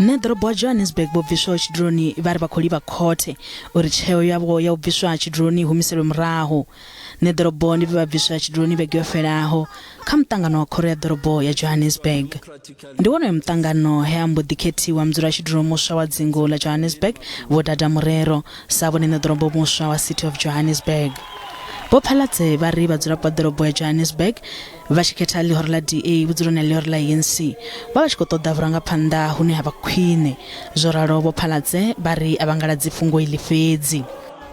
Ṋeḓorobo wa Johannesburg vho bviswaho tshiduloni vha ri vha khou livha khothe uri tsheo yavho ya u bviswa tshiduloni i humiselwe murahu. Ṋeḓorobo ndi vhe vha bviswa tshiduloni vhege yo fhelaho kha muṱangano wa khoro ya ḓorobo ya Johannesburg. Ndi wonoyo muṱangano he ha mbo ḓi khethiwa mudzulatshidulo muswa wa dzingu ḽa Johannesburg Vho Dada Morero sa vhone ṋeḓorobo muswa wa City of Johannesburg. Vho Phalatse vha ri vhadzulapo vha ḓorobo ya Johannesburg vha tshi khetha ḽihoro ḽa DA vhudzuloni ha ḽihoro ḽa ANC vha vha tshi khou ṱoḓa vhurangaphanḓa hune ha vha khwine. Zwo ralo Vho Phalatse vha ri a vha ngaladzi fhungo iḽi fhedzi.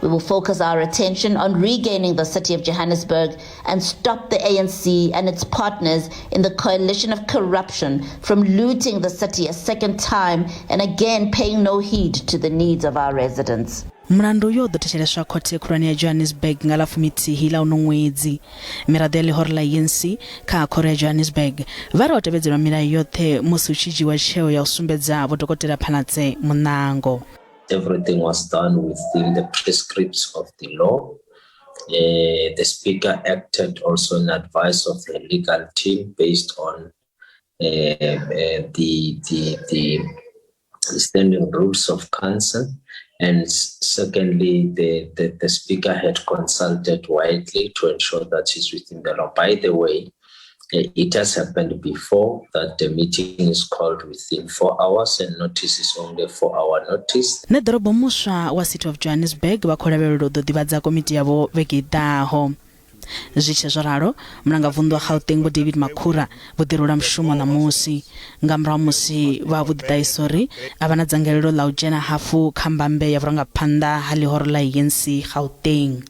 We will focus our attention on regaining the city of Johannesburg and stop the ANC and its partners in the coalition of corruption from looting the city a second time and again paying no heed to the needs of our residents. Mulandu uyo u ḓo thetsheleswa khothe khulwane ya Johannesburg nga ḽa fumithihi ḽa uno ṅwedzi. Miraḓo ya ḽihoro ḽa ANC kha khoro ya Johannesburg vha ri ho tevhedzelwa milayo yoṱhe musi hu tshi dzhiiwa tsheo ya u sumbedza Vho Dokotela Phalatse muṋango. Everything was done within the prescripts of the law. The speaker acted also in advice of the legal team based on the standing rules of council. And secondly, the speaker had consulted widely to ensure that he's within the law. By the way, it has happened before that the meeting is called within 4 hours and notice is only a 4-hour notice. Ṋeḓorobo muswa wa City of Johannesburg vha khou lavhelelwa u ḓo ḓivhadza komiti yavho vhege i ḓaho. Zwi tshe zwo ralo, mulangavunḓu wa Gauteng Vho David Makhura vho ḓirula mushumo ṋamusi nga murahu ha musi vha vho ḓiṱahisa uri a vha na dzangalelo ḽa u dzhena hafhu kha mbambe ya vhurangaphanḓa ha ḽihoro ḽa ANC Gauteng.